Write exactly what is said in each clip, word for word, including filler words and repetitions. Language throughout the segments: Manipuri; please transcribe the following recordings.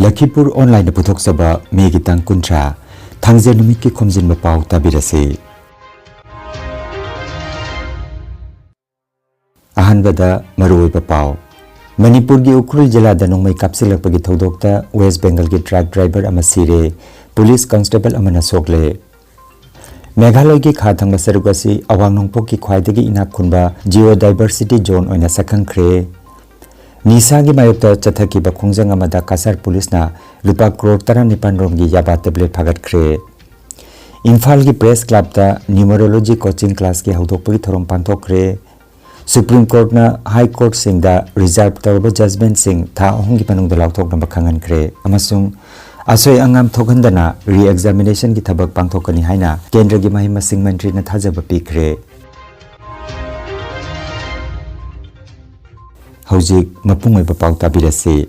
ꯂꯈꯤꯄꯨꯔ ꯑꯣꯟꯂꯥꯏꯟꯗ ꯄꯨꯊꯣꯛꯆꯕ ꯃꯦꯒꯤ ꯇꯥꯡ ꯀꯨꯟꯊ꯭ꯔꯥ, ꯊꯥꯡꯖ ꯅꯨꯃꯤꯠꯀꯤ ꯈꯣꯝꯖꯤꯟꯕ ꯄꯥꯎ ꯇꯥꯕꯤꯔꯁꯤ꯫ ꯑꯍꯥꯟꯕꯗ ꯃꯔꯨꯑꯣꯏꯕ ꯄꯥꯎ꯫ ꯃꯅꯤꯄꯨꯔꯒꯤ ꯎꯈ꯭ꯔꯨꯜ ꯖꯤꯂꯥꯗ ꯅꯣꯡꯃꯩ ꯀꯥꯞꯁꯤꯜꯂꯛꯄꯒꯤ ꯊꯧꯗꯣꯛꯇ ꯋꯦꯁ ꯕꯦꯡꯒꯜꯒꯤ ꯇ꯭ꯔꯛ ꯗ꯭ꯔꯥꯏꯚꯔ ꯑꯃ ꯁꯤꯔꯦ, ꯄꯨꯂꯤꯁ ꯀꯟꯁꯇꯦꯕꯜ ꯑꯃꯅ ꯁꯣꯛꯂꯦ꯫ ꯃꯦꯘꯥꯂꯌꯒꯤ ꯈꯥ ꯊꯪꯕ ꯁꯔꯨꯛ ꯑꯁꯤ ꯑꯋꯥꯡ ꯅꯣꯡꯄꯣꯛꯀꯤ ꯈ꯭ꯋꯥꯏꯗꯒꯤ ꯏꯅꯥꯛ ꯈꯨꯟꯕ ꯖꯤꯑꯣ ꯗꯥꯏꯕꯔꯁꯤꯇꯤ ꯖꯣꯟ ꯑꯣꯏꯅ ꯁꯛꯈꯪꯈ꯭ꯔꯦ꯫ ꯅꯤꯁꯥꯒꯤ ꯃꯥꯌꯣꯛꯇ ꯆꯠꯊꯈꯤꯕ ꯈꯣꯡꯖꯪ ꯑꯃꯗ ꯀꯁꯥꯔ ꯄꯨꯂꯤꯁꯅ ꯂꯨꯄꯥ ꯀ꯭ꯔꯣꯔ ꯇꯔꯥꯅꯤꯄꯥꯟ ꯔꯣꯝꯒꯤ ꯌꯥꯕꯥ ꯇꯦꯕ꯭ꯂꯦꯠ ꯐꯥꯒꯠꯈ꯭ꯔꯦ꯫ ꯏꯝꯐꯥꯜꯒꯤ ꯄ꯭ꯔꯦꯁ ꯀ꯭ꯂꯕꯇ ꯅ꯭ꯌꯨꯃꯔꯣꯂꯣꯖꯤ ꯀꯣꯆꯤꯡ ꯀ꯭ꯂꯥꯁꯀꯤ ꯍꯧꯗꯣꯛꯄꯒꯤ ꯊꯧꯔꯝ ꯄꯥꯡꯊꯣꯛꯈ꯭ꯔꯦ꯫ ꯁꯨꯄ꯭ꯔꯤꯝ ꯀꯣꯔꯠꯅ ꯍꯥꯏ ꯀꯣꯔꯠꯁꯤꯡꯗ ꯔꯤꯖꯥꯔꯚ ꯇꯧꯔꯕ ꯖꯖꯃꯦꯟꯠꯁꯤꯡ ꯊꯥ ꯑꯍꯨꯝꯒꯤ ꯃꯅꯨꯡꯗ ꯂꯥꯎꯊꯣꯛꯅꯕ ꯈꯪꯍꯟꯈ꯭ꯔꯦ ꯑꯃꯁꯨꯡ ꯑꯁꯣꯏ ꯑꯉꯥꯝ ꯊꯣꯛꯍꯟꯗꯅ ꯔꯤ ꯑꯦꯛꯖꯥꯃꯤꯅꯦꯁꯟꯒꯤ ꯊꯕꯛ ꯄꯥꯡꯊꯣꯛꯀꯅꯤ ꯍꯥꯏꯅ ꯀꯦꯟꯗ꯭ꯔꯒꯤ ꯃꯍꯩ ꯃꯁꯤꯡ ꯃꯟꯇ꯭ꯔꯤꯅ ꯊꯥꯖꯕ ꯄꯤꯈ꯭ꯔꯦ꯫ ꯍꯧꯖꯤꯛ ꯃꯄꯨꯡ ꯑꯣꯏꯕ ꯄꯥꯎ ꯇꯥꯕꯤꯔꯁꯤ꯫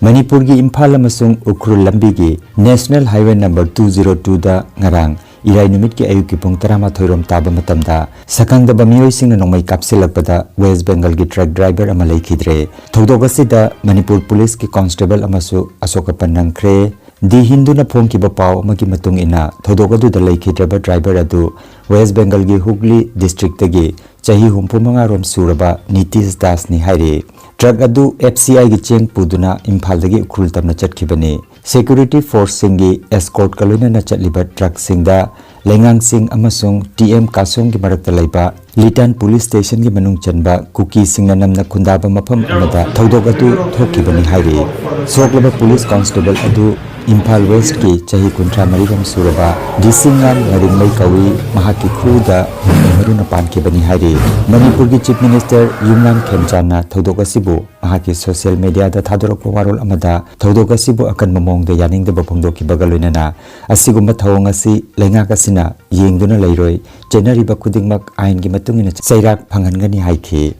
ꯃꯅꯤꯄꯨꯔꯒꯤ ꯏꯝꯐꯥꯜ ꯑꯃꯁꯨꯡ ꯎꯈ꯭ꯔꯨꯜ ꯂꯝꯕꯤꯒꯤ national highway number two zero ꯇꯨꯗ ꯉꯔꯥꯡ ꯏꯔꯥꯏ ꯅꯨꯃꯤꯠꯀꯤ ꯑꯌꯨꯛꯀꯤ ꯄꯨꯡ ꯇꯔꯥꯃꯥꯊꯣꯏ ꯔꯣꯝ ꯇꯥꯕ ꯃꯇꯝꯗ ꯁꯛꯈꯪꯗꯕ ꯃꯤꯑꯣꯏꯁꯤꯡꯅ ꯅꯣꯡꯃꯩ ꯀꯥꯞꯁꯤꯜꯂꯛꯄꯗ ꯋꯦꯁ ꯕꯦꯡꯒꯜꯒꯤ ꯇ꯭ꯔꯛ ꯗ꯭ꯔꯥꯏꯚꯔ ꯑꯃ ꯂꯩꯈꯤꯗ꯭ꯔꯦ꯫ ꯊꯧꯗꯣꯛ ꯑꯁꯤꯗ ꯃꯅꯤꯄꯨꯔ ꯄꯨꯂꯤꯁꯀꯤ ꯀꯣꯟꯁꯇꯦꯕꯜ ꯑꯃꯁꯨ ꯑꯁꯣꯛ ꯑꯄꯟ ꯅꯪꯈ꯭ꯔꯦ꯫ ꯗꯤ ꯍꯤꯟꯗꯨꯅ ꯐꯣꯡꯈꯤꯕ ꯄꯥꯎ ꯑꯃꯒꯤ ꯃꯇꯨꯡ ꯏꯟꯅ, ꯊꯧꯗꯣꯛ ꯑꯗꯨꯗ ꯂꯩꯈꯤꯗ꯭ꯔꯕ ꯗ꯭ꯔꯥꯏꯚꯔ ꯑꯗꯨ ꯋꯦꯁ ꯕꯦꯡꯒꯜꯒꯤ ꯍꯨꯒ꯭ꯂꯤ ꯗꯤꯁꯇ꯭ꯔꯤꯛꯇꯒꯤ ꯆꯍꯤ ꯍꯨꯝꯐꯨ ꯃꯉꯥ ꯔꯣꯝ ꯁꯨꯔꯕ ꯅꯤꯇꯤꯁ ꯗꯥꯁꯅꯤ ꯍꯥꯏꯔꯤ꯫ ꯇ꯭ꯔꯛ ꯑꯗꯨ ꯑꯦꯐ ꯁꯤ ꯑꯥꯏꯒꯤ ꯆꯦꯡ ꯄꯨꯗꯨꯅ ꯏꯝꯐꯥꯜꯗꯒꯤ ꯎꯈ꯭ꯔꯨꯜ ꯇꯝꯅ ꯆꯠꯈꯤꯕꯅꯤ꯫ ꯁꯦꯀ꯭ꯌꯨꯔꯤꯇꯤ ꯐꯣꯔꯁꯁꯤꯡꯒꯤ ꯑꯦꯁꯀꯣꯔꯠꯀ ꯂꯣꯏꯅꯅ ꯆꯠꯂꯤꯕ ꯇ꯭ꯔꯛꯁꯤꯡꯗ ꯂꯩꯉꯥꯡꯁꯤꯡ ꯑꯃꯁꯨꯡ ꯇꯤ ꯑꯦꯝ ꯀꯥꯁꯣꯡꯒꯤ ꯃꯔꯛꯇ ꯂꯩꯕ ꯂꯤꯇꯥꯟ ꯄꯨꯂꯤꯁ ꯁ꯭ꯇꯦꯁꯟꯒꯤ ꯃꯅꯨꯡ ꯆꯟꯕ ꯀꯨꯀꯤꯁꯤꯡꯅ ꯅꯝꯅ ꯈꯨꯟꯗꯥꯕ ꯃꯐꯝ ꯑꯃꯗ ꯊꯧꯗꯣꯛ ꯑꯗꯨ ꯊꯣꯛꯈꯤꯕꯅꯤ ꯍꯥꯏꯔꯤ꯫ ꯁꯣꯛꯂꯕ ꯄꯨꯂꯤꯁ ꯀꯣꯟꯁꯇꯦꯕꯜ ꯑꯗꯨ ꯏꯝꯐꯥꯜ ꯋꯦꯁ꯭ꯠꯀꯤ ꯆꯍꯤ ꯀꯨꯟꯊ꯭ꯔꯥ ꯃꯔꯤ ꯔꯣꯝ ꯁꯨꯔꯕ ꯗꯤꯁꯤꯡꯉꯥꯝ ꯉꯥꯔꯤꯡꯃꯩ ꯀꯧꯏ꯫ ꯃꯍꯥꯛꯀꯤ ꯈꯨꯎꯗ ꯅꯣꯡꯃꯩ ꯃꯔꯨꯅ ꯄꯥꯟꯈꯤꯕꯅꯤ ꯍꯥꯏꯔꯤ꯫ ꯃꯅꯤꯄꯨꯔꯒꯤ ꯆꯤꯐ ꯃꯤꯅꯤꯁꯇꯔ ꯌꯨꯝꯅꯥꯝ ꯈꯦꯝꯆꯥꯟꯅ ꯊꯧꯗꯣꯛ ꯑꯁꯤꯕꯨ ꯃꯍꯥꯛꯀꯤ ꯁꯣꯁꯤꯌꯦꯜ ꯃꯤꯗꯤꯌꯥꯗ ꯊꯥꯗꯣꯔꯛꯄ ꯋꯥꯔꯣꯜ ꯑꯃꯗ, ꯊꯧꯗꯣꯛ ꯑꯁꯤꯕꯨ ꯑꯀꯟꯕ ꯃꯑꯣꯡꯗ ꯌꯥꯅꯤꯡꯗꯕ ꯐꯣꯡꯗꯣꯛꯈꯤꯕꯒ ꯂꯣꯏꯅꯅ ꯑꯁꯤꯒꯨꯝꯕ ꯊꯧꯑꯣꯡ ꯑꯁꯤ ꯂꯩꯉꯥꯛ ꯑꯁꯤꯅ ꯌꯦꯡꯗꯨꯅ ꯂꯩꯔꯣꯏ, ꯆꯦꯟꯅꯔꯤꯕ ꯈꯨꯗꯤꯡꯃꯛ ꯑꯥꯏꯟꯒꯤ ꯃꯇꯨꯡ ꯏꯟꯅ ꯆꯩꯔꯥꯛ ꯐꯪꯍꯟꯒꯅꯤ ꯍꯥꯏꯈꯤ꯫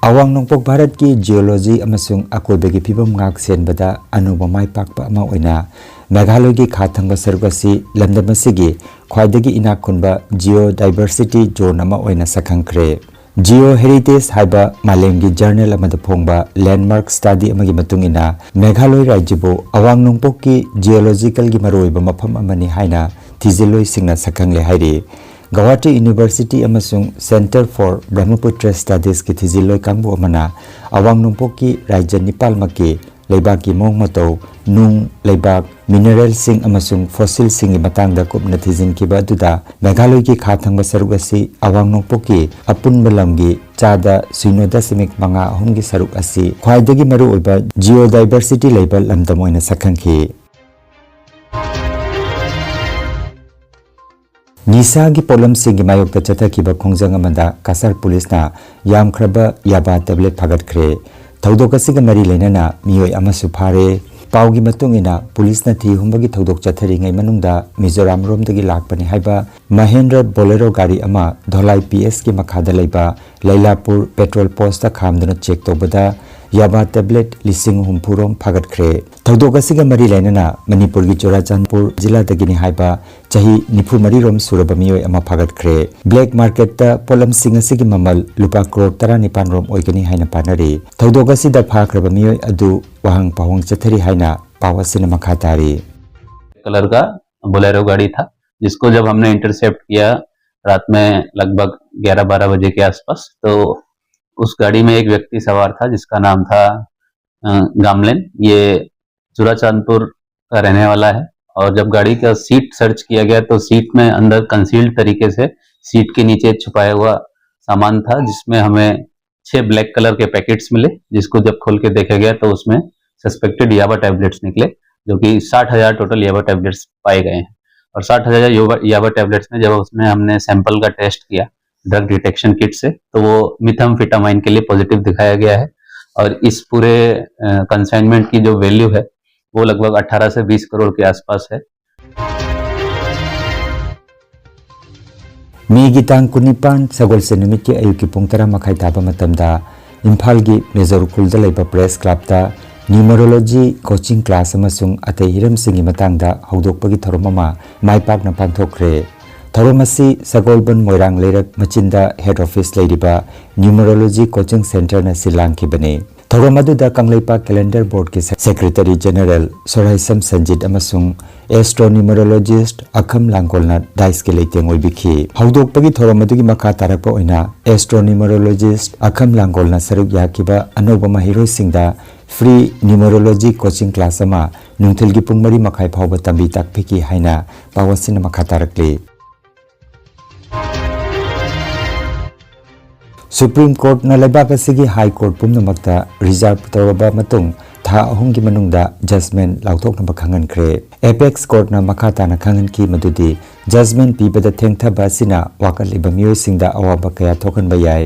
ꯑꯋꯥꯡ ꯅꯣꯡꯄꯣꯛ ꯚꯥꯔꯠꯀꯤ ꯖꯤꯑꯣꯂꯣꯖꯤ ꯑꯃꯁꯨꯡ ꯑꯀꯣꯏꯕꯒꯤ ꯐꯤꯕꯝ ꯉꯥꯛ ꯁꯦꯟꯕꯗ ꯑꯅꯧꯕ ꯃꯥꯏ ꯄꯥꯛꯄ ꯑꯃ ꯑꯣꯏꯅ ꯃꯦꯘꯥꯂꯌꯒꯤ ꯈꯥ ꯊꯪꯕ ꯁꯔꯨꯛ ꯑꯁꯤ ꯂꯝꯗꯝ ꯑꯁꯤꯒꯤ ꯈ꯭ꯋꯥꯏꯗꯒꯤ ꯏꯅꯥꯛ ꯈꯨꯟꯕ ꯖꯤꯑꯣ ꯗꯥꯏꯕꯔꯁꯤꯇꯤ ꯖꯣꯟ ꯑꯃ ꯑꯣꯏꯅ ꯁꯛꯈꯪꯈ꯭ꯔꯦ꯫ Geo Heritage ꯍꯥꯏꯕ ꯃꯥꯂꯦꯝꯒꯤ ꯖꯔꯅꯦꯜ ꯑꯃꯗ ꯐꯣꯡꯕ ꯂꯦꯟꯗꯃꯥꯔꯛ ꯁ꯭ꯇꯗꯤ ꯑꯃꯒꯤ ꯃꯇꯨꯡ ꯏꯟꯅ, ꯃꯦꯘꯥꯂꯣꯏ ꯔꯥꯖ꯭ꯌꯕꯨ ꯑꯋꯥꯡ ꯅꯣꯡꯄꯣꯛꯀꯤ ꯖꯤꯑꯣꯂꯣꯖꯤꯀꯦꯜꯒꯤ ꯃꯔꯨꯑꯣꯏꯕ ꯃꯐꯝ ꯑꯃꯅꯤ ꯍꯥꯏꯅ ꯊꯤꯖꯤꯜꯂꯣꯏꯁꯤꯡꯅ ꯁꯛꯈꯪꯂꯦ ꯍꯥꯏꯔꯤ꯫ ꯒꯧꯍꯥꯇꯤ ꯌꯨꯅꯤꯚꯔꯁꯤꯇꯤ ꯑꯃꯁꯨꯡ Centre for Brahmaputra Studiesꯀꯤ ꯊꯤꯖꯤꯜꯂꯣꯏ ꯀꯥꯡꯕꯨ ꯑꯃꯅ ꯑꯋꯥꯡ ꯅꯣꯡꯄꯣꯛꯀꯤ ꯔꯥꯖ꯭ꯌ ꯅꯤꯄꯥꯜꯃꯛꯀꯤ ꯂꯩꯕꯥꯛꯀꯤ ꯃꯑꯣꯡ ꯃꯇꯧ, ꯅꯨꯡ, ꯂꯩꯕꯥꯛ, ꯃꯤꯅꯔꯦꯜꯁꯤꯡ ꯑꯃꯁꯨꯡ ꯐꯣꯁꯤꯜꯁꯤꯡꯒꯤ ꯃꯇꯥꯡꯗ ꯀꯨꯞꯅ ꯊꯤꯖꯤꯟꯈꯤꯕ ꯑꯗꯨꯗ ꯃꯦꯘꯥꯂꯣꯏꯒꯤ ꯈꯥ ꯊꯪꯕ ꯁꯔꯨꯛ ꯑꯁꯤ ꯑꯋꯥꯡ ꯅꯣꯡꯄꯣꯛꯀꯤ ꯑꯄꯨꯟꯕ ꯂꯝꯒꯤ ꯆꯥꯗ ꯁꯤꯅꯣ ꯗꯁꯃꯤꯛ ꯃꯉꯥ ꯑꯍꯨꯝꯒꯤ ꯁꯔꯨꯛ ꯑꯁꯤ ꯈ꯭ꯋꯥꯏꯗꯒꯤ ꯃꯔꯨꯑꯣꯏꯕ ꯖꯤꯑꯣꯗꯥꯏꯕꯔꯁꯤꯇꯤ ꯂꯩꯕ ꯂꯝꯗꯝ ꯑꯣꯏꯅ ꯁꯛꯈꯪꯈꯤ꯫ ꯅꯤꯁꯥꯒꯤ ꯄꯣꯠꯂꯝꯁꯤꯡꯒꯤ ꯃꯥꯌꯣꯛꯇ ꯆꯠꯊꯈꯤꯕ ꯈꯣꯡꯖꯪ ꯑꯃꯗ ꯀꯁꯥꯔ ꯄꯨꯂꯤꯁꯅ ꯌꯥꯝꯈ꯭ꯔꯕ ꯌꯥꯕꯥ ꯇꯦꯕ꯭ꯂꯦꯠ ꯐꯥꯒꯠꯈ꯭ꯔꯦ꯫ ꯊꯧꯗꯣꯛ ꯑꯁꯤꯒ ꯃꯔꯤ ꯂꯩꯅꯅ ꯃꯤꯑꯣꯏ ꯑꯃꯁꯨ ꯐꯥꯔꯦ꯫ ꯄꯥꯎꯒꯤ ꯃꯇꯨꯡ ꯏꯟꯅ, ꯄꯨꯂꯤꯁꯅ ꯊꯤ ꯍꯨꯝꯕꯒꯤ ꯊꯧꯗꯣꯛ ꯆꯠꯊꯔꯤꯉꯩ ꯃꯅꯨꯡꯗ ꯃꯤꯖꯣꯔꯥꯝꯔꯣꯝꯗꯒꯤ ꯂꯥꯛꯄꯅꯤ ꯍꯥꯏꯕ ꯃꯍꯦꯟꯗ꯭ꯔ ꯕꯣꯂꯦꯔꯣ ꯒꯥꯔꯤ ꯑꯃ ꯙꯣꯂꯥꯏ ꯄꯤ ꯑꯦꯁꯀꯤ ꯃꯈꯥꯗ ꯂꯩꯕ ꯂꯩꯂꯥꯄꯨꯔ ꯄꯦꯇ꯭ꯔꯣꯜ ꯄꯣꯁꯇ ꯈꯥꯝꯗꯨꯅ ꯆꯦꯛ ꯇꯧꯕꯗ ꯌꯥꯕꯥ ꯇꯦꯕ꯭ꯂꯦꯠ ꯂꯤꯁꯤꯡ ꯍꯨꯝꯐꯨ ꯔꯣꯝ ꯐꯥꯒꯠꯈ꯭ꯔꯦ꯫ ꯊꯧꯗꯣꯛ ꯑꯁꯤꯒ ꯃꯔꯤ ꯂꯩꯅꯅ ꯃꯅꯤꯄꯨꯔꯒꯤ ꯆꯨꯔꯥꯆꯥꯟꯄꯨꯔ ꯖꯤꯂꯥꯗꯒꯤꯅꯤ ꯍꯥꯏꯕ ꯆꯍꯤ ꯅꯤꯐꯨ ꯃꯔꯤ ꯔꯣꯝ ꯁꯨꯔꯕ ꯃꯤꯑꯣꯏ ꯑꯃ ꯐꯥꯒꯠꯈ꯭ꯔꯦ꯫ ꯕ꯭ꯂꯦꯛ ꯃꯥꯔꯀꯦꯠꯇ ꯄꯣꯠꯂꯝꯁꯤꯡ ꯑꯁꯤꯒꯤ ꯃꯃꯜ ꯂꯨꯄꯥ ꯀ꯭ꯔꯣꯔ ꯇꯔꯥꯅꯤꯄꯥꯟ ꯔꯣꯝ ꯑꯣꯏꯒꯅꯤ ꯍꯥꯏꯅ ꯄꯥꯅꯔꯤ꯫ ꯊꯧꯗꯣꯛ ꯑꯁꯤꯗ ꯐꯥꯈ꯭ꯔꯕ ꯃꯤꯑꯣꯏ ꯑꯗꯨ ꯋꯥꯍꯪ ꯄꯥꯎꯍꯪ ꯆꯠꯊꯔꯤ ꯍꯥꯏꯅ ꯄꯥꯎ ꯑꯁꯤꯅ ꯃꯈꯥ ꯇꯥꯔꯤ꯫ कलर का बोलेरो गाड़ी था, जिसको जब हमने इंटरसेप्ट किया रात में लगभग ग्यारह बारह बजे के आसपास, तो उस गाड़ी में एक व्यक्ति सवार था जिसका नाम था अ, गामलिन। ये चुराचांदपुर का रहने वाला है। और जब गाड़ी का सीट सर्च किया गया तो सीट में अंदर कंसील्ड तरीके से सीट के नीचे छुपाया हुआ सामान था, जिसमें हमें छह ब्लैक कलर के पैकेट्स मिले, जिसको जब खोल के देखा गया तो उसमें सस्पेक्टेड याबा टैबलेट्स निकले, जो कि साठ हज़ार टोटल याबा टैबलेट्स पाए गए हैं। और साठ हज़ार याबा टैबलेट्स में जब उसमें हमने सैंपल का टेस्ट किया ड्रग डिटेक्शन किट से, तो वो मिथाम्फेटामाइन के लिए पॉजिटिव दिखाया गया है। और इस पूरे कंसाइनमेंट की जो वैल्यू है, वो लगभग अठारह से बीस करोड़ के आसपास है। ꯃꯦꯒꯤ ꯇꯥꯡ ꯀꯨꯟꯅꯤꯄꯥꯟ ꯁꯒꯣꯜꯁꯦꯟ ꯅꯨꯃꯤꯠꯀꯤ ꯑꯌꯨꯛꯀꯤ ꯄꯨꯡ ꯇꯔꯥ ꯃꯈꯥꯏ ꯇꯥꯕ ꯃꯇꯝꯗ ꯏꯝꯐꯥꯜꯒꯤ ꯃꯦꯖꯣꯔ ꯎꯈ꯭ꯔꯨꯜꯗ ꯂꯩꯕ ꯄ꯭ꯔꯦꯁ ꯀ꯭ꯂꯕꯇ ꯅ꯭ꯌꯨꯃꯔꯣꯂꯣꯖꯤ ꯀꯣꯆꯤꯡ ꯀ꯭ꯂꯥꯁ ꯑꯃꯁꯨꯡ ꯑꯇꯩ ꯍꯤꯔꯝꯁꯤꯡꯒꯤ ꯃꯇꯥꯡꯗ ꯍꯧꯗꯣꯛꯄꯒꯤ ꯊꯧꯔꯝ ꯑꯃ ꯃꯥꯏ ꯄꯥꯛꯅ ꯄꯥꯡꯊꯣꯛꯈ꯭ꯔꯦ꯫ ꯊꯧꯔꯝ ꯑꯁꯤ ꯁꯒꯣꯜꯕꯟ ꯃꯣꯏꯔꯥꯡ ꯂꯩꯔꯛ ꯃꯆꯤꯟꯗ head office ꯂꯩꯔꯤꯕ Numerology Coaching Centreꯅ ꯁꯤꯜ ꯂꯥꯡꯈꯤꯕꯅꯤ꯫ ꯊꯧꯔꯝ ꯑꯗꯨꯗ Kangleipak Calendar Boardꯀꯤ Secretary General ꯁꯣꯔꯥꯏꯁꯝ Sanjit ꯑꯃꯁꯨꯡ Astro Numerologist ꯑꯈꯝ ꯂꯥꯡꯒꯣꯜꯅ daiskꯤ ꯂꯩꯇꯦꯡ ꯑꯣꯏꯕꯤꯈꯤ꯫ ꯍꯧꯗꯣꯛꯄꯒꯤ ꯊꯧꯔꯝ ꯑꯗꯨꯒꯤ ꯃꯈꯥ ꯇꯥꯔꯛꯄ ꯑꯣꯏꯅ Astro Numerologist ꯑꯈꯝ ꯂꯥꯡꯒꯣꯜꯅ ꯁꯔꯨꯛ ꯌꯥꯈꯤꯕ ꯑꯅꯧꯕ ꯃꯍꯩꯔꯣꯏꯁꯤꯡꯗ free Numerology Coaching Class ꯑꯃ ꯅꯨꯡꯊꯤꯜꯒꯤ ꯄꯨꯡ ꯃꯔꯤ ꯃꯈꯥꯏ ꯐꯥꯎꯕ ꯇꯝꯕꯤ ꯇꯥꯛꯄꯤꯈꯤ ꯍꯥꯏꯅ ꯄꯥꯎ ꯑꯁꯤꯅ ꯃꯈꯥ ꯇꯥꯔꯛꯂꯤ꯫ Supreme Courtꯅ ꯂꯩꯕꯥꯛ ꯑꯁꯤꯒꯤ High Court ꯄꯨꯝꯅꯃꯛꯇ reserve ꯇꯧꯔꯕ ꯃꯇꯨꯡ ꯊꯥ ꯑꯍꯨꯝꯒꯤ ꯃꯅꯨꯡꯗ judgment ꯂꯥꯎꯊꯣꯛꯅꯕ ꯈꯪꯍꯟꯈ꯭ꯔꯦ꯫ Apex Courtꯅ ꯃꯈꯥ ꯇꯥꯅ ꯈꯪꯍꯟꯈꯤ ꯃꯗꯨꯗꯤ judgment ꯄꯤꯕꯗ ꯊꯦꯡꯊꯕ ꯑꯁꯤꯅ ꯋꯥꯀꯠꯂꯤꯕ ꯃꯤꯑꯣꯏꯁꯤꯡꯗ ꯑꯋꯥꯕ ꯀꯌꯥ ꯊꯣꯛꯍꯟꯕ ꯌꯥꯏ꯫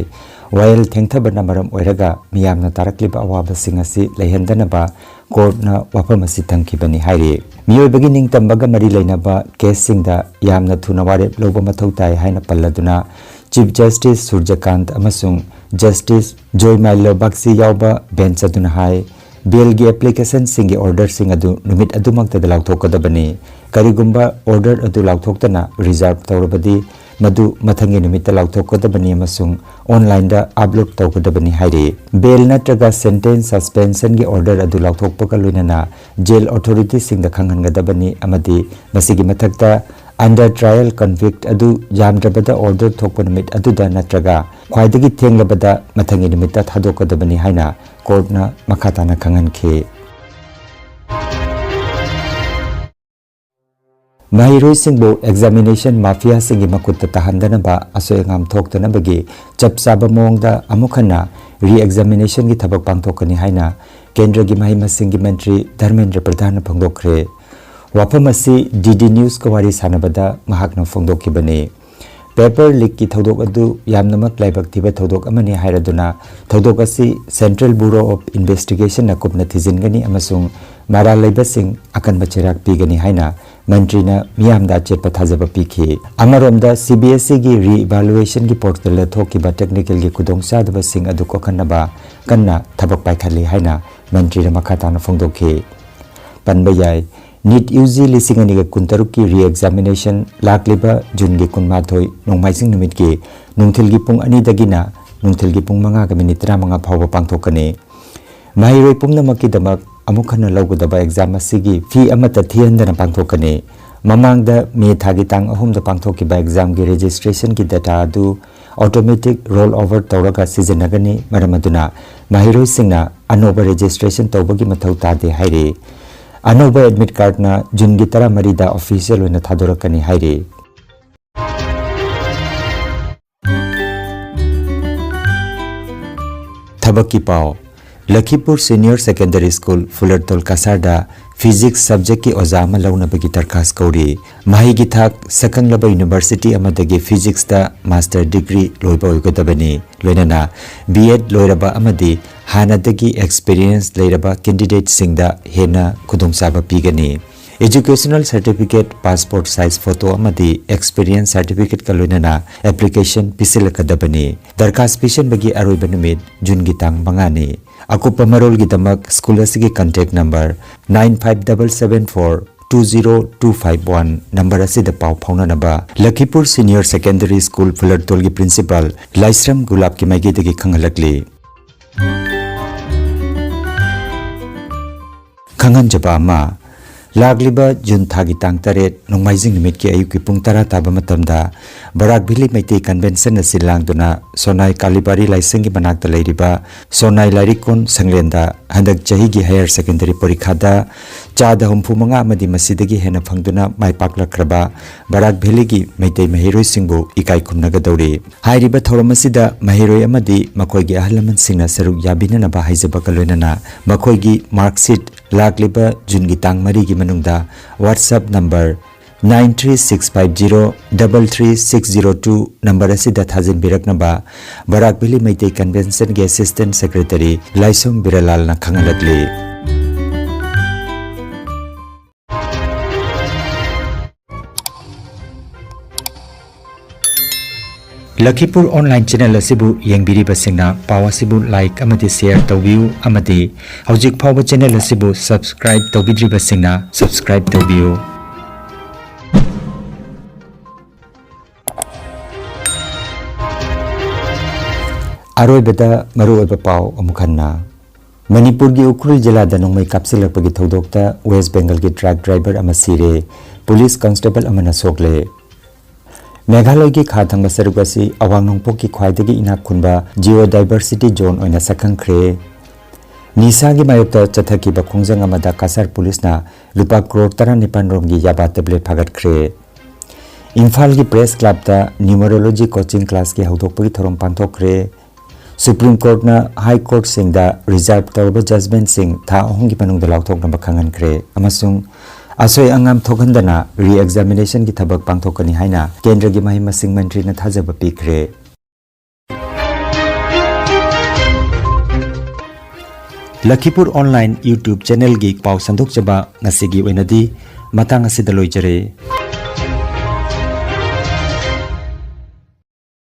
ꯋꯥꯌꯦꯜ ꯊꯦꯡꯊꯕꯅ ꯃꯔꯝ ꯑꯣꯏꯔꯒ ꯃꯤꯌꯥꯝꯅ ꯇꯥꯔꯛꯂꯤꯕ ꯑꯋꯥꯕꯁꯤꯡ ꯑꯁꯤ ꯂꯩꯍꯟꯗꯅꯕ courtꯅ ꯋꯥꯐꯝ ꯑꯁꯤ ꯊꯝꯈꯤꯕꯅꯤ ꯍꯥꯏꯔꯤ꯫ ꯃꯤꯑꯣꯏꯕꯒꯤ ꯅꯤꯡꯇꯝꯕꯒ ꯃꯔꯤ ꯂꯩꯅꯕ caseꯁꯤꯡꯗ ꯌꯥꯝꯅ ꯊꯨꯅ ꯋꯥꯔꯦꯞ ꯂꯧꯕ ꯃꯊꯧ ꯇꯥꯏ ꯍꯥꯏꯅ ꯄꯜꯂꯗꯨꯅ Chief Justice ꯁꯨꯔꯖꯀꯥꯟꯇ ꯑꯃꯁꯨꯡ Justice ꯖꯣꯏꯃꯥꯏꯂꯣ ꯕꯥꯒꯆꯤ ꯌꯥꯎꯕ bench ꯑꯗꯨꯅ ꯍꯥꯏ, bailꯒꯤ applicationꯁꯤꯡꯒꯤ orderꯁꯤꯡ ꯑꯗꯨ ꯅꯨꯃꯤꯠ ꯑꯗꯨꯃꯛꯇꯗ ꯂꯥꯎꯊꯣꯛꯀꯗꯕꯅꯤ꯫ ꯀꯔꯤꯒꯨꯝꯕ order ꯑꯗꯨ ꯂꯥꯎꯊꯣꯛꯇꯅ reserve ꯇꯧꯔꯕꯗꯤ, ꯃꯗꯨ ꯃꯊꯪꯒꯤ ꯅꯨꯃꯤꯠꯇ ꯂꯥꯎꯊꯣꯛꯀꯗꯕꯅꯤ ꯑꯃꯁꯨꯡ onlineꯗ upload ꯇꯧꯒꯗꯕꯅꯤ ꯍꯥꯏꯔꯤ꯫ Bail ꯅꯠꯇ꯭ꯔꯒ sentence suspensionꯒꯤ order ꯑꯗꯨ ꯂꯥꯎꯊꯣꯛꯄꯒ ꯂꯣꯏꯅꯅ jail authorityꯁꯤꯡꯗ ꯈꯪꯍꯟꯒꯗꯕꯅꯤ ꯑꯃꯗꯤ ꯃꯁꯤꯒꯤ ꯃꯊꯛꯇ under trial convict ꯑꯗꯨ ꯌꯥꯝꯗ꯭ꯔꯕꯗ order ꯊꯣꯛꯄ ꯅꯨꯃꯤꯠ ꯑꯗꯨꯗ ꯅꯠꯇ꯭ꯔꯒ ꯈ꯭ꯋꯥꯏꯗꯒꯤ ꯊꯦꯡꯂꯕꯗ ꯃꯊꯪꯒꯤ ꯅꯨꯃꯤꯠꯇ ꯊꯥꯗꯣꯛꯀꯗꯕꯅꯤ ꯍꯥꯏꯅ courtꯅ ꯃꯈꯥ ꯇꯥꯅ ꯈꯪꯍꯟꯈꯤ꯫ ꯃꯍꯩꯔꯣꯏꯁꯤꯡꯕꯨ examination mafiaꯁꯤꯡꯒꯤ ꯃꯈꯨꯠꯇ ꯇꯥꯍꯟꯗꯅꯕ, ꯑꯁꯣꯏ ꯑꯉꯥꯝ ꯊꯣꯛꯇꯅꯕꯒꯤ ꯆꯞ ꯆꯥꯕ ꯃꯑꯣꯡꯗ ꯑꯃꯨꯛ ꯍꯟꯅ re-examinationꯒꯤ ꯊꯕꯛ ꯄꯥꯡꯊꯣꯛꯀꯅꯤ ꯍꯥꯏꯅ ꯀꯦꯟꯗ꯭ꯔꯒꯤ ꯃꯍꯩ ꯃꯁꯤꯡꯒꯤ ꯃꯟꯇ꯭ꯔꯤ ꯙꯔꯃꯦꯟꯗ꯭ꯔ ꯄ꯭ꯔꯙꯥꯟꯅ ꯐꯣꯡꯗꯣꯛꯈ꯭ꯔꯦ꯫ ꯋꯥꯐꯝ ꯑꯁꯤ DD Newsꯀ ꯋꯥꯔꯤ ꯁꯥꯟꯅꯕꯗ ꯃꯍꯥꯛꯅ ꯐꯣꯡꯗꯣꯛꯈꯤꯕꯅꯤ꯫ Paper leakꯀꯤ ꯊꯧꯗꯣꯛ ꯑꯗꯨ ꯌꯥꯝꯅꯃꯛ ꯂꯥꯏꯕꯛ ꯊꯤꯕ ꯊꯧꯗꯣꯛ ꯑꯃꯅꯤ ꯍꯥꯏꯔꯗꯨꯅ, ꯊꯧꯗꯣꯛ ꯑꯁꯤ Central Bureau of Investigationꯅ ꯀꯨꯞꯅ ꯊꯤꯖꯤꯟꯒꯅꯤ ꯑꯃꯁꯨꯡ ꯃꯔꯥꯜ ꯂꯩꯕꯁꯤꯡ ꯑꯀꯟꯕ ꯆꯩꯔꯥꯛ ꯄꯤꯒꯅꯤ ꯍꯥꯏꯅ ꯃꯟꯇ꯭ꯔꯤꯅ ꯃꯤꯌꯥꯝꯗ ꯑꯆꯦꯠꯄ ꯊꯥꯖꯕ ꯄꯤꯈꯤ꯫ ꯑꯃꯔꯣꯝꯗ, CBSEꯒꯤ re-evaluationꯒꯤ portalꯗ ꯊꯣꯛꯈꯤꯕ technicalꯒꯤ ꯈꯨꯗꯣꯡꯆꯥꯗꯕꯁꯤꯡ ꯑꯗꯨ ꯀꯣꯛꯍꯟꯅꯕ ꯀꯟꯅ ꯊꯕꯛ ꯄꯥꯏꯈꯠꯂꯤ ꯍꯥꯏꯅ ꯃꯟꯇ꯭ꯔꯤꯅ ꯃꯈꯥ ꯇꯥꯅ ꯐꯣꯡꯗꯣꯛꯈꯤ꯫ ꯄꯟꯕ ꯌꯥꯏ, ꯅꯤꯠ ꯌꯨ ꯖꯤ ꯂꯤꯁꯤꯡ ꯑꯅꯤꯒ ꯀꯨꯟꯇꯔꯨꯛꯀꯤ re-examination ꯂꯥꯛꯂꯤꯕ ꯖꯨꯟꯒꯤ ꯀꯨꯟꯃꯥꯊꯣꯏ ꯅꯣꯡꯃꯥꯏꯖꯤꯡ ꯅꯨꯃꯤꯠꯀꯤ ꯅꯨꯡꯊꯤꯜꯒꯤ ꯄꯨꯡ ꯑꯅꯤꯗꯒꯤꯅ ꯅꯨꯡꯊꯤꯜꯒꯤ ꯄꯨꯡ ꯃꯉꯥꯒ ꯃꯤꯅꯤꯠ ꯇꯔꯥꯃꯉꯥ ꯐꯥꯎꯕ ꯄꯥꯡꯊꯣꯛꯀꯅꯤ꯫ ꯃꯍꯩꯔꯣꯏ ꯄꯨꯝꯅꯃꯛꯀꯤꯗꯃꯛ ꯑꯃꯨꯛ ꯍꯟꯅ ꯂꯧꯒꯗꯕ exam ꯑꯁꯤꯒꯤ fee ꯑꯃꯠꯇ ꯊꯤꯍꯟꯗꯅ ꯄꯥꯡꯊꯣꯛꯀꯅꯤ꯫ ꯃꯃꯥꯡꯗ ꯃꯦ ꯊꯥꯒꯤ ꯇꯥꯡ ꯑꯍꯨꯝꯗ ꯄꯥꯡꯊꯣꯛꯈꯤꯕ examꯒꯤ registrationꯒꯤ data ꯑꯗꯨ automatic roll over ꯇꯧꯔꯒ ꯁꯤꯖꯤꯟꯅꯒꯅꯤ꯫ ꯃꯔꯝ ꯑꯗꯨꯅ ꯃꯍꯩꯔꯣꯏꯁꯤꯡꯅ ꯑꯅꯧꯕ registration ꯇꯧꯕꯒꯤ ꯃꯊꯧ ꯇꯥꯗꯦ ꯍꯥꯏꯔꯤ꯫ ꯑꯅꯧꯕ admit cardꯅ ꯖꯨꯟꯒꯤ ꯇꯔꯥꯃꯔꯤꯗ official ꯑꯣꯏꯅ ꯊꯥꯗꯣꯔꯛꯀꯅꯤ ꯍꯥꯏꯔꯤ꯫ ꯊꯕꯛꯀꯤ ꯄꯥꯎ꯫ ꯂꯈꯤꯄꯨꯔ Senior Secondary School ꯐꯨꯂꯔꯇꯣꯜ ꯀꯁꯥꯔꯗ physics subjectꯀꯤ ꯑꯣꯖꯥ ꯑꯃ ꯂꯧꯅꯕꯒꯤ ꯗꯔꯈꯥꯁ ꯀꯧꯔꯤ꯫ ꯃꯍꯩꯒꯤ ꯊꯥꯛ ꯁꯛꯈꯪꯂꯕ university ꯑꯃꯗꯒꯤ physicsꯇ master degree ꯂꯣꯏꯕ ꯑꯣꯏꯒꯗꯕꯅꯤ꯫ ꯂꯣꯏꯅꯅ B.Ed ꯂꯣꯏꯔꯕ ꯑꯃꯗꯤ ꯍꯥꯟꯅꯗꯒꯤ experience ꯂꯩꯔꯕ candidateꯁꯤꯡꯗ ꯍꯦꯟꯅ ꯈꯨꯗꯣꯡꯆꯥꯕ ꯄꯤꯒꯅꯤ꯫ Educational certificate, passport size photo ꯑꯃꯗꯤ experience certificateꯀ ꯂꯣꯏꯅꯅ application ꯄꯤꯁꯤꯜꯂꯛꯀꯗꯕꯅꯤ꯫ ꯗꯔꯈꯥꯁ ꯄꯤꯁꯤꯟꯕꯒꯤ ꯑꯔꯣꯏꯕ ꯅꯨꯃꯤꯠ ꯖꯨꯟꯒꯤ ꯇꯥꯡ ꯃꯉꯥꯅꯤ꯫ ꯑꯀꯨꯞꯄ ꯃꯔꯣꯜꯒꯤꯗꯃꯛ school ꯑꯁꯤꯒꯤ contact number nine five double seven four two zero two five one number ꯑꯁꯤꯗ ꯄꯥꯎ ꯐꯥꯎꯅꯅꯕ ꯂꯈꯤꯄꯨꯔ Senior Secondary School ꯐꯨꯂꯔꯇꯣꯜꯒꯤ principal ꯂꯥꯏꯁ꯭ꯔꯝ ꯒꯨꯂꯥꯞꯀꯤ ꯃꯥꯏꯀꯩꯗꯒꯤ ꯈꯪꯍꯜꯂꯛꯂꯤ꯫ ꯈꯪꯍꯟꯖꯕ ꯑꯃ, ꯂꯥꯛꯂꯤꯕ ꯖꯨꯟ ꯊꯥꯒꯤ ꯇꯥꯡ ꯇꯔꯦꯠ, ꯅꯣꯡꯃꯥꯏꯖꯤꯡ ꯅꯨꯃꯤꯠꯀꯤ ꯑꯌꯨꯛꯀꯤ ꯄꯨꯡ ꯇꯔꯥ ꯇꯥꯕ ꯃꯇꯝꯗ ꯕꯔꯥꯛ ꯚꯦꯂꯤ ꯃꯩꯇꯩ convention ꯑꯁꯤ ꯂꯥꯡꯗꯨꯅ ꯁꯣꯅꯥꯏ ꯀꯥꯂꯤꯕꯥꯔꯤ ꯂꯥꯏꯁꯪꯒꯤ ꯃꯅꯥꯛꯇ ꯂꯩꯔꯤꯕ ꯁꯣꯅꯥꯏ ꯂꯥꯏꯔꯤꯛ ꯀꯣꯟ ꯁꯪꯂꯦꯟꯗ ꯍꯟꯗꯛ ꯆꯍꯤꯒꯤ higher secondary ꯄꯔꯤꯈꯥꯗ ꯆꯥꯗ ꯍꯨꯝꯐꯨ ꯃꯉꯥ ꯑꯃꯗꯤ ꯃꯁꯤꯗꯒꯤ ꯍꯦꯟꯅ ꯐꯪꯗꯨꯅ ꯃꯥꯏ ꯄꯥꯛꯂꯛꯈ꯭ꯔꯕ ꯕꯔꯥꯛ ꯚꯦꯂꯤꯒꯤ ꯃꯩꯇꯩ ꯃꯍꯩꯔꯣꯏꯁꯤꯡꯕꯨ ꯏꯀꯥꯏ ꯈꯨꯝꯅꯒꯗꯧꯔꯤ꯫ ꯍꯥꯏꯔꯤꯕ ꯊꯧꯔꯝ ꯑꯁꯤꯗ ꯃꯍꯩꯔꯣꯏ ꯑꯃꯗꯤ ꯃꯈꯣꯏꯒꯤ ꯑꯍꯜ ꯂꯃꯟꯁꯤꯡꯅ ꯁꯔꯨꯛ ꯌꯥꯕꯤꯅꯅꯕ ꯍꯥꯏꯖꯕꯒ ꯂꯣꯏꯅꯅ ꯃꯈꯣꯏꯒꯤ mark sheet ꯂꯥꯛꯂꯤꯕ ꯖꯨꯟꯒꯤ ꯇꯥꯡ ꯃꯔꯤꯒꯤ ꯃꯅꯨꯡꯗ WhatsApp number nine three six five zero double three six zero two number ꯑꯁꯤꯗ ꯊꯥꯖꯤꯟꯕꯤꯔꯛꯅꯕ ꯕꯔꯥꯛ ꯚꯦꯂꯤ ꯃꯩꯇꯩ conventionꯒꯤ assistant secretary ꯂꯥꯏꯁ꯭ꯔꯝ ꯕꯤꯔꯥꯂꯥꯜꯅ ꯈꯪꯍꯜꯂꯛꯂꯤ꯫ ꯂꯈꯤꯄꯨꯔ ꯑꯣꯟꯂꯥꯏꯟ ꯆꯦꯅꯦꯜ ꯑꯁꯤꯕꯨ ꯌꯦꯡꯕꯤꯔꯤꯕꯁꯤꯡꯅ ꯄꯥꯎ ꯑꯁꯤꯕꯨ ꯂꯥꯏꯛ ꯑꯃꯗꯤ ꯁꯦꯌꯔ ꯇꯧꯕꯤꯌꯨ ꯑꯃꯗꯤ ꯍꯧꯖꯤꯛ ꯐꯥꯎꯕ ꯆꯦꯅꯦꯜ ꯑꯁꯤꯕꯨ ꯁꯕꯁꯀ꯭ꯔꯥꯏꯕ ꯇꯧꯕꯤꯗ꯭ꯔꯤꯕꯁꯤꯡꯅ ꯁꯕꯁꯀ꯭ꯔꯥꯏꯕ ꯇꯧꯕꯤꯌꯨ꯫ ꯑꯔꯣꯏꯕꯗ ꯃꯔꯨꯑꯣꯏꯕ ꯄꯥꯎ ꯑꯃꯨꯛ ꯍꯟꯅ꯫ ꯃꯅꯤꯄꯨꯔꯒꯤ ꯎꯈ꯭ꯔꯨꯜ ꯖꯤꯂꯥꯗ ꯅꯣꯡꯃꯩ ꯀꯥꯞꯁꯤꯜꯂꯛꯄꯒꯤ ꯊꯧꯗꯣꯛꯇ ꯋꯦꯁ ꯕꯦꯡꯒꯜꯒꯤ ꯗ꯭ꯔꯒ ꯗ꯭ꯔꯥꯏꯚꯔ ꯑꯃ ꯁꯤꯔꯦ꯫ ꯄꯨꯂꯤꯁ ꯀꯟꯁꯇꯦꯕꯜ ꯑꯃꯅ ꯁꯣꯛꯂꯦ꯫ ꯃꯦꯘꯥꯂꯌꯒꯤ ꯈꯥ ꯊꯪꯕ ꯁꯔꯨꯛ ꯑꯁꯤ ꯑꯋꯥꯡ ꯅꯣꯡꯄꯣꯛꯀꯤ ꯈ꯭ꯋꯥꯏꯗꯒꯤ ꯏꯅꯥꯛ ꯈꯨꯟꯕ ꯖꯤꯑꯣ ꯗꯥꯏꯚꯔꯁꯤꯇꯤ ꯖꯣꯟ ꯑꯣꯏꯅ ꯁꯛꯈꯪꯈ꯭ꯔꯦ꯫ ꯅꯤꯁꯥꯒꯤ ꯃꯥꯌꯣꯛꯇ ꯆꯠꯊꯈꯤꯕ ꯈꯣꯡꯖꯪ ꯑꯃꯗ ꯀꯁꯥꯔ ꯄꯨꯂꯤꯁꯅ ꯂꯨꯄꯥ ꯀ꯭ꯔꯣꯔ ꯇꯔꯥꯅꯤꯄꯥꯟ ꯔꯣꯝꯒꯤ ꯌꯥꯕꯥ ꯇꯦꯕ꯭ꯂꯦꯠ ꯐꯥꯒꯠꯈ꯭ꯔꯦ꯫ ꯏꯝꯐꯥꯜꯒꯤ ꯄ꯭ꯔꯦꯁ ꯀ꯭ꯂꯕꯇ ꯅ꯭ꯌꯨꯃꯔꯣꯂꯣꯖꯤ ꯀꯣꯆꯤꯡ ꯀ꯭ꯂꯥꯁꯀꯤ ꯍꯧꯗꯣꯛꯄꯒꯤ ꯊꯧꯔꯝ ꯄꯥꯡꯊꯣꯛꯈ꯭ꯔꯦ꯫ ꯁꯨꯄ꯭ꯔꯤꯝ ꯀꯣꯔꯠꯅ ꯍꯥꯏ ꯀꯣꯔꯠꯁꯤꯡꯗ ꯔꯤꯖꯥꯔꯚ ꯇꯧꯔꯕ ꯖꯖꯃꯦꯟꯠꯁꯤꯡ ꯊꯥ ꯑꯍꯨꯝꯒꯤ ꯃꯅꯨꯡꯗ ꯂꯥꯎꯊꯣꯛꯅꯕ ꯈꯪꯍꯟꯈ꯭ꯔꯦ ꯑꯃꯁꯨꯡ ꯑꯁꯣꯏ ꯑꯉꯥꯝ ꯊꯣꯛꯍꯟꯗꯅ ꯔꯤ ꯑꯦꯛꯖꯥꯃꯤꯅꯦꯁꯟꯒꯤ ꯊꯕꯛ ꯄꯥꯡꯊꯣꯛꯀꯅꯤ ꯍꯥꯏꯅ ꯀꯦꯟꯗ꯭ꯔꯒꯤ ꯃꯍꯩ ꯃꯁꯤꯡ ꯃꯟꯇ꯭ꯔꯤꯅ ꯊꯥꯖꯕ ꯄꯤꯈ꯭ꯔꯦ꯫ ꯂꯈꯤꯄꯨꯔ ꯑꯣꯟꯂꯥꯏꯟ YouTube ꯆꯦꯅꯦꯜꯒꯤ ꯄꯥꯎ ꯁꯟꯗꯣꯛꯆꯕ ꯉꯁꯤꯒꯤ ꯑꯣꯏꯅꯗꯤ ꯃꯇꯥꯡ ꯑꯁꯤꯗ ꯂꯣꯏꯖꯔꯦ꯫